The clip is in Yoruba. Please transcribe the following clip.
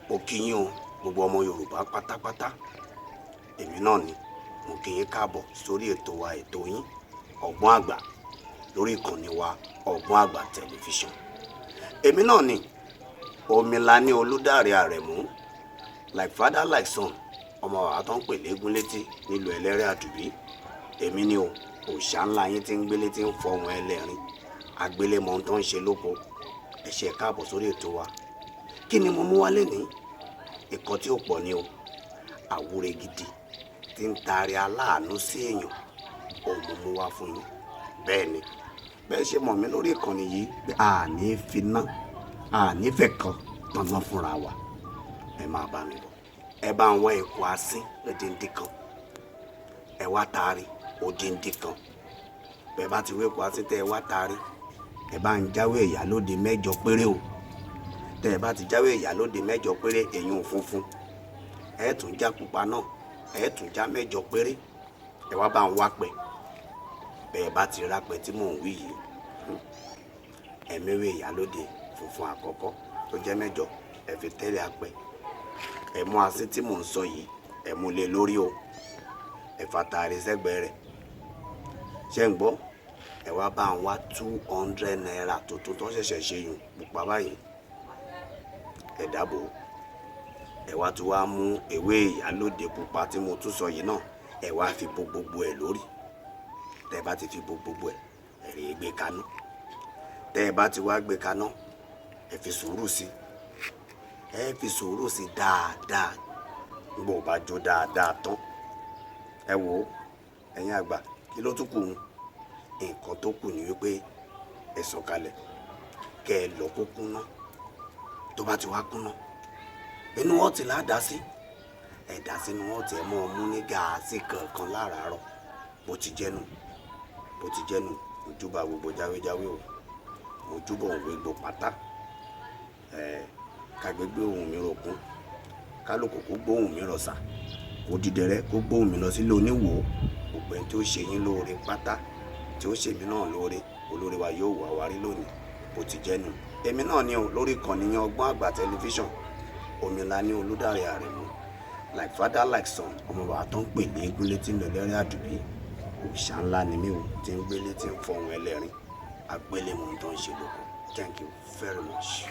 Mo kí yín o, gbogbo ọmọ Yorùbá pátápátá. Èmi náà ni mo kí yín káàbọ̀ sórí ètò wa, ètò yín, Ọgbọ́n Àgbà, lórí ìkànnì wa, Ọgbọ́n Àgbà Tẹlifíṣàn. Èmi náà ni Omilani Olùdarí Àrẹ̀mú, like father like son, ọmọ bàbá tó ń pè léegun létí nílùú Ẹlẹ́rẹ́ Àdùbí. Èmi ni o, òòṣà ńlá yín tí ń gbélé, tí ń fọhùn ẹlẹ́rìn agbélémọ tó ń ṣe lóko. Ẹ ṣé, káàbọ̀ sórí ètò wa. Kí ni mo mú wálé ní ìkan tí ó pọ̀ ni o? Àwúre gidi tí ń taari aláàánú sí èèyàn, òun mo mú wá fún yín. Bẹ́ẹ̀ ni, bẹ́ẹ̀ ṣe mọ̀ mí lórí ìkànnì yìí pé àní finá, àní fẹ́ kan tanná fúnra wa. Ẹ máa bá mi bọ̀. Ẹ bá ń wá eku asín lódindi kan, ẹ wá taari odindi kan. Bẹ́ẹ̀ bá ti wé eku asín, tẹ́ ẹ wá taari, ẹ bá ń jáwé ìyálóde 8 péré o. Tẹ́ ẹ bá ti jáwé ìyálóde 8 péré, èyí ò funfun, ẹ tún já pupa náà, ẹ tún já 8 péré. Ẹ wá bá ń wá pẹ̀. Bẹ́ẹ̀ bá ti rápẹ́ tí mò ń wí yìí, ẹ̀mẹ́wé ìyálóde funfun àkọ́kọ́ tó jẹ́ 8, ẹ fi tẹ́lẹ̀ apẹ̀. Ẹ mú asín tí mò ń sọ yìí, ẹ mú lé lórí o. Ẹ fàtàrí sẹ́gbẹ̀ẹ́ rẹ̀. Ṣé ń gbọ́? Ẹ wá bá ń wá ₦200 tuntun tó ṣẹ̀ṣẹ̀ ṣe yùn pupa báyìí, ẹ dáàbò. Ẹ wá tún wá mú ewé ìyálóde pupa tí mo tún sọ yìí náà, ẹ wá fi bo gbogbo ẹ lórí. Tẹ́ bá ti fi bo gbogbo ẹ, ẹ rí gbé kaná. Tẹ́ ẹ bá ti wá gbé kaná, ẹ fi sùúrù sí, ẹ fi sùúrù sí dáadáa. Nígbà ó bá jó dáadáa tán, ẹ wò ó, ẹ̀yin àgbà, kí ló tún kù? Nǹkan tó kù ni wípé ẹ sọ̀kalẹ̀, kẹ́ ẹ lọ kó kúnná. Tó bá ti wá kúnná, inú ọ̀tí là á dá sí. Ẹ dá sínú ọ̀tí, ẹ mọ́ ọ mú ní gàásì kankan láràárọ̀. Bó ti jẹ́nu, bó ti jẹ́nu. Ojúbà gbogbo jáwéjáwé o, mojúbà òwe gbò pátá. Ẹ kàgbégbé ohùn mi ròkun, kálukú kó gbóhùn mi rọ̀ṣà, kó dídẹrẹ́ kó gbóhùn mi lọ sílé oníwò. Gbogbo ẹni tí ó ṣe yín lóore pátá, tí ó ṣe mí náà lóore, olóore wa yóò wá wárí lónìí. Bó ti jẹ́nu. Èmi náà ni o, lórí ìkànnì yẹn, Ọgbọ́n Àgbà Tẹlifíṣàn, Omilani Olùdarí Àrẹ̀mú, like father like son, ọmọ bàbá tó ń pè ní eégún létí ń lọ lẹ́rìn àdùbí. Òòṣà ńlá ni mí o, tí ń gbélé, tí ń fọhùn ẹlẹ́rìn agbélémọ̀ tó ń ṣe lóko. Thank you very much.